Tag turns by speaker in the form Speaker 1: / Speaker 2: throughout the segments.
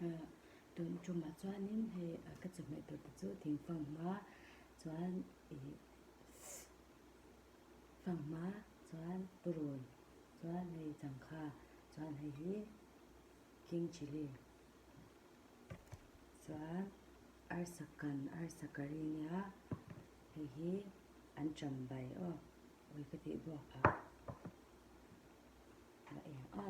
Speaker 1: Tun tumah chuanin hei ka chawhmeh tur te chu thingfanghma chuan ih fanghma chuan purun chuan hei changkha chuan hei hi king chilli chuan arsa kan arsa curry nia hei hi an ṭam bai aw awi ka tih buak phah la eng a.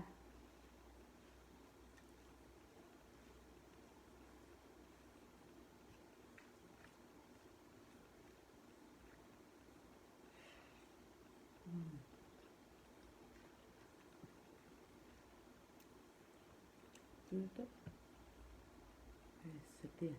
Speaker 1: Tui tawp hei sate.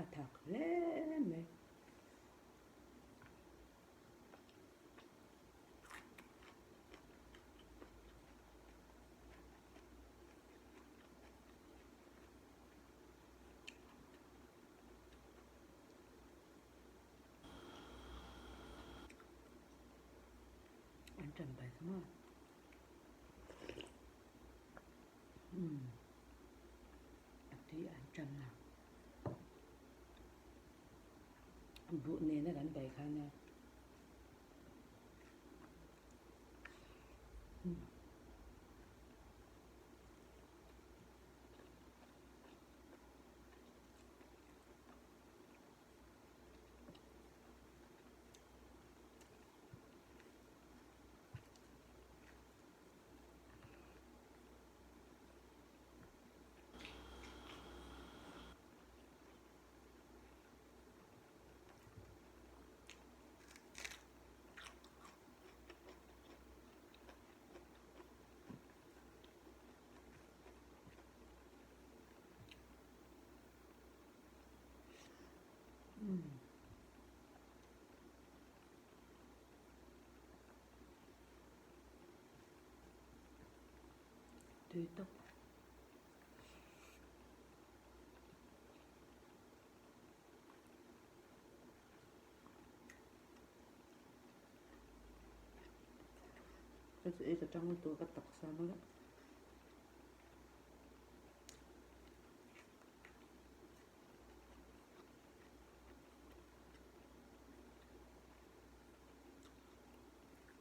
Speaker 1: A thak hle mai. An ṭan bai thung a. Umm a tui an ṭan a. Buh nena kan bai khan a. Tui tawp.
Speaker 2: Ka chu ei ka tang lutuk a ka taksa mawlh a.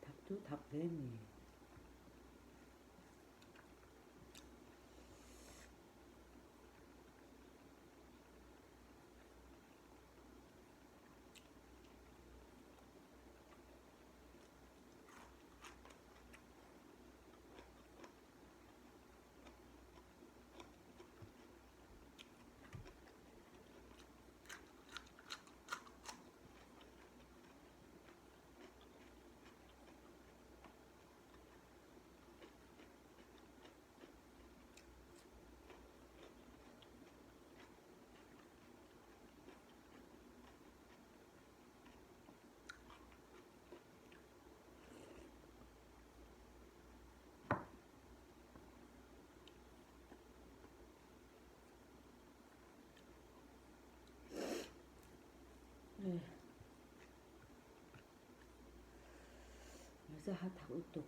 Speaker 1: Thak chu thak hle ni. Za ha thak lutuk.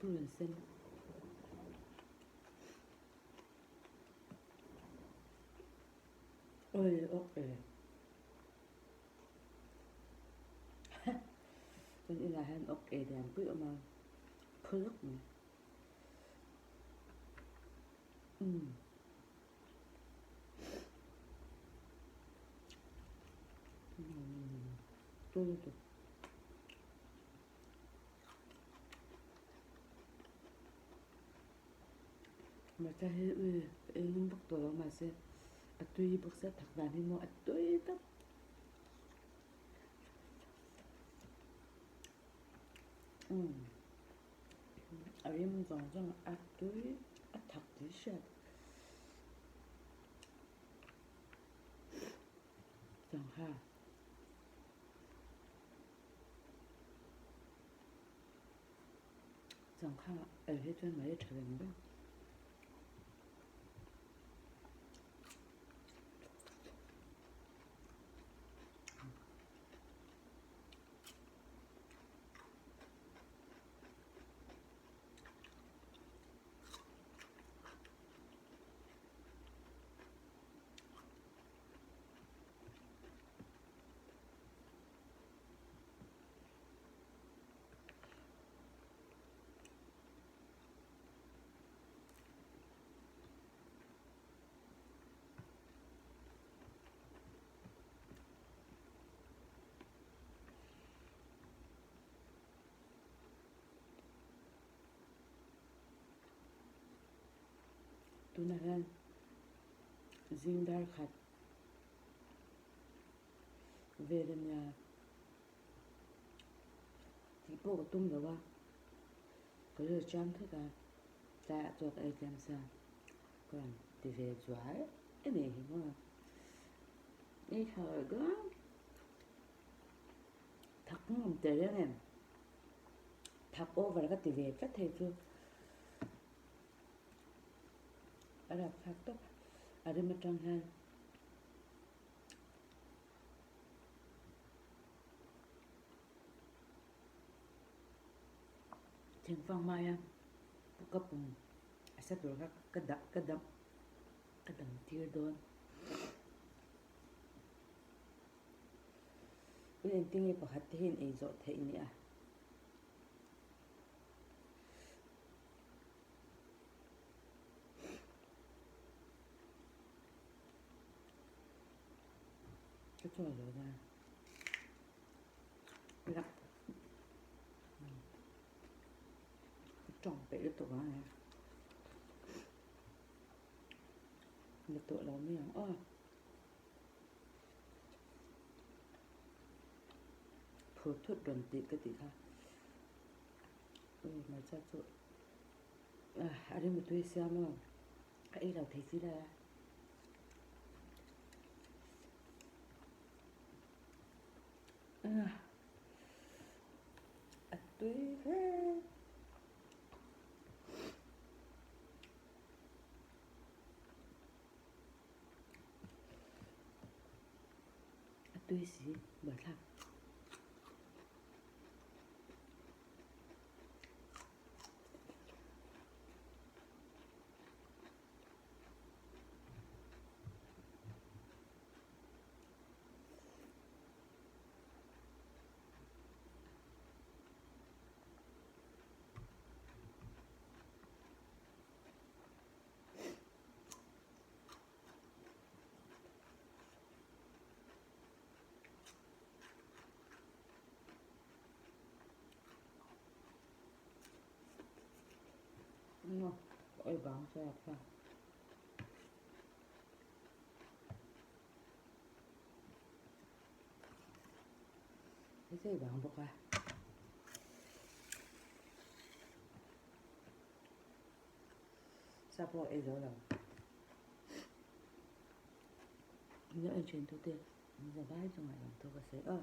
Speaker 1: Purun sen. Oi awk e. Kan inah hian awk e lian pui awm a, phul lawk mai. Umm. Umm. Tui lutuk. Hmarcha hi ui ka ei ngam vak tawh lo mahse a tui bawk sia thak dan hi maw a tui tawp. Umm a rim zawng zawng a tui a thak tih hriat. Sangha. Sangha ei hi chuan mai a tha reng reng. Tunah hian zing dar khat vel a nia tih pawh ka tum lo a, ka rilru chiang thut a, tlaiah chaw ka ei tlem sia ka rawn ti ve zual em em hi maw. Ei tha leh dawn thak ngawm teh reng em thak over ka ti ve tlat hei chu a rapthlak tawp a rim atang hian. Thingfang hmaia ka pum a sa tur kha ka dah ka dam ka dam tir dawn. In engtin nge pakhat te hian ei zawh theih nia. Ka chaw lo va lak ka tawng peih lutuk ang e la tawh lo mai ang aw phur thut rawn tih ka tih kha hmarcha chu a rim a tui sia maw ka ei lo thei si la. A tui hle. A tui si buaithlak. Oi bang sa pa. Hei chu ei bang bawk a. Sa pawh ei zo lo. Ilo en thin tute an za vai chungah lawm thu ka sawi aw.